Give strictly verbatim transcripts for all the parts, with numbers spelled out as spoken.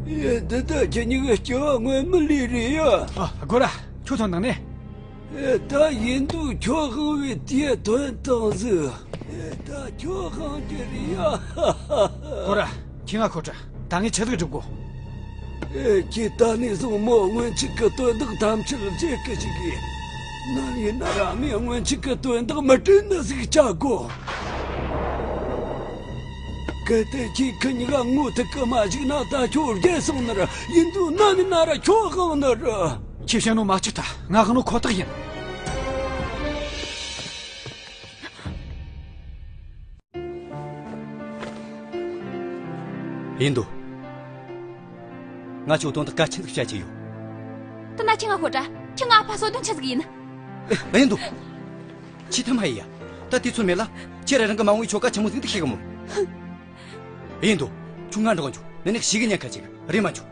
ཨེ། འདི་ལྟ་ཁྱེད་གཉིས་ཀྱི་སྐྱེ་བ་སྔོན་མ་ལས་རེད་ཡ། ཨ། སྒོ་ར། ཁྱོད་ཚོ་ནང་ནས། ཨེ། ད་ཡིན་དུས་ཁྱོད་དབང་བའི་དེའི་དོན་དང་ཟིག་ཨེ། ད་ཁྱོད་དབང་གི་རེད་ཡ། སྒོ་ར། ཁྱེད་ང་ཁོ་དྲ། ད་ངས་ཆི་ཟིག་སྒྲུབ་དགོ། ཨེ། ཁྱེད་ད་ནས་བཟུང་མོ་སྔོན་ཆད་ཀྱི་དོན་དག་ཐམས་ཅད་བརྗེད་གི་ཞིག་གིས། ནམ་ཡིན་ན་ར་མོས་སྔོན་ཆད་ཀྱི་དོན་དག་མི་དྲན་ནི་ཟིག་བྱ་དགོ། གལ་ཏེ་ཁྱེད་ཁི་གཉིས་ཀ་ངོ་ཐུག་གི་མ་བཅུག་ན་ད་ཁྱོད་རྒྱལ་སོང་ནི་རེད། ཡིན་དུས་ནམ་ཡིན་ན་ར་ཁྱོད་དབང་ནི་རེད། ཁྱེད་བཤད་ནོ་མ་ཆི་ད། ང་དབང་ནོ་ཁོ་ཐག་ཡིན། ཡིན་དུ། ང་ཁྱོད་དོན་དག་གལ་ཆེན་ཟིག་བཤད་ཀྱི་ཡོད། དེ་ན་ཁྱེད་ང་ཤོད་དྲ། ཁྱེད་ང་ཨ་ཕ་གསོད་དོན་ཆི་ཟིག་ཡིན། ཨེ། ཡིན་དུ། ཁྱེད་ཐ་མ་ཡི་ཡ། ད་དུས་ཚོད་མེད་ལ། ཁྱེད་ར་རང་གི་མ་འོངས་པའི་ཆོ་ག་ཆི་མོ་ཟིག་འདུག་ཤེས་གི་མོ། ཡིན་དུ། ཁྱོད་ང་འགྲོགས་འཇུག་ནི་ནི་ཞིག་གི་ཉེན་ཁ་ཅིག་རེད་མ་འཇུག་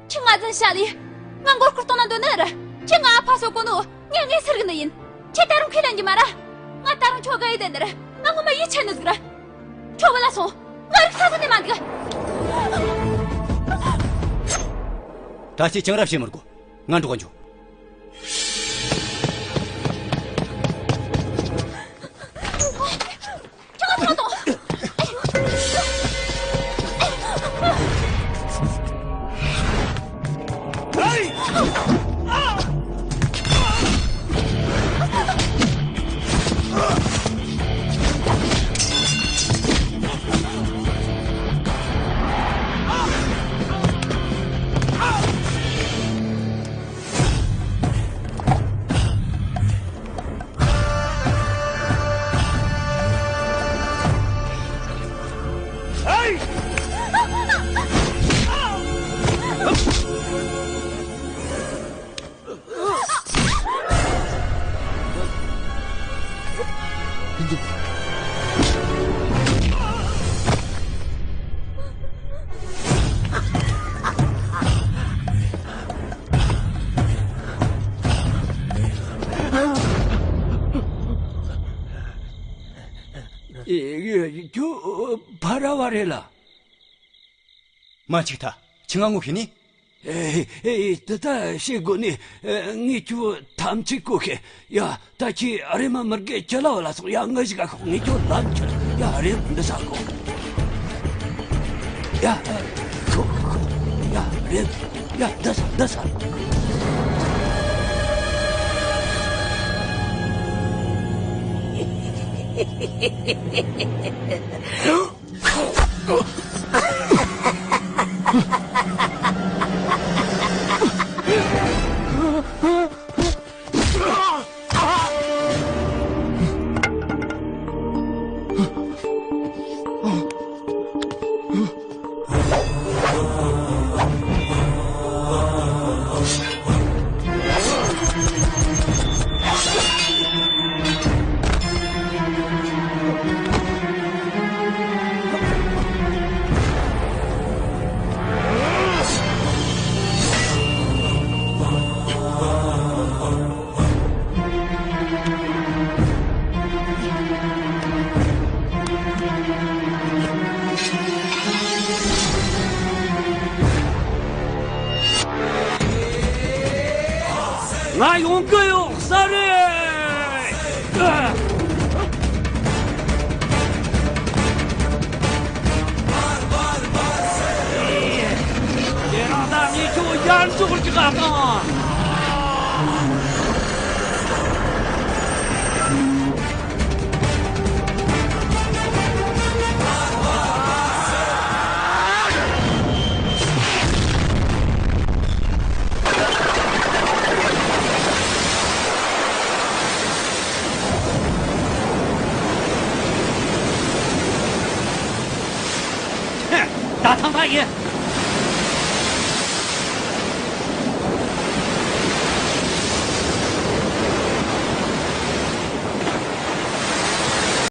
ཁྱེད་ང་འཛིན་བྱ་ལས། ང་མགོ་སྐོར་གཏོང་ན་འདོད་ནི་རེད། ཁྱེད་ང་ཨ་ཕ་གསོད་གོ་ནོ་ངས་ངས་ཟེར་གི་ནི་ཡིན། ཁྱེད་ད་རུང་ཁས་ལེན་གྱི་མ་ར། ང་ད་རུང་ཁྱོད་དགའ་ཡི་དེ་ནི་རེད། ང་ངོ་མ་ཡིད་ཆད་ནི་ཟིག་རེད། ཁྱོད་བུད་ལ་སོང་། ང་རིག་ས་ས་ནས་མ་འདུག་ད་ཁྱེད་ཅང་ར་བྱེད་མི་དགོ་ང་འགྲོགས་འཇུག་ཁྱོད་ཕ་ར་བ་རེད་ལ། མ་ཅིག་ཐ། ཁྱི་ང་ངོ་ཤེས་ནི། ཨེ་ཨེ། དེ་ད་ཤེས་དགོས་ནི། ཨེ། ངས་ཁྱོད་ཐམས་ཅད་གོ་ཤེས། ཡ། ད་ཁྱི་རེ་མ་མི་རྒས་ཁྱི་ལ་བ་ལ་སོང་། ཡ། ངའི་ཞིག་ག་ཁོག་ངས་ཁྱོད་ལམ་ཁྱོད། ཡ། རེ་འདི་ས་ཁོག་ཡ། ཁོག་ཁོག་ཡ། རེ། ཡ། འདི་ས་འདི་ས། ང་ཡོང་གི་ཡོད་ས་རེད། ཁྱེད་རང་ད་ངས་ཁྱོད་ཡར་འཇོག་རྒྱུ་ག་དང་། ད་ཐང་ཐང་ཡིན།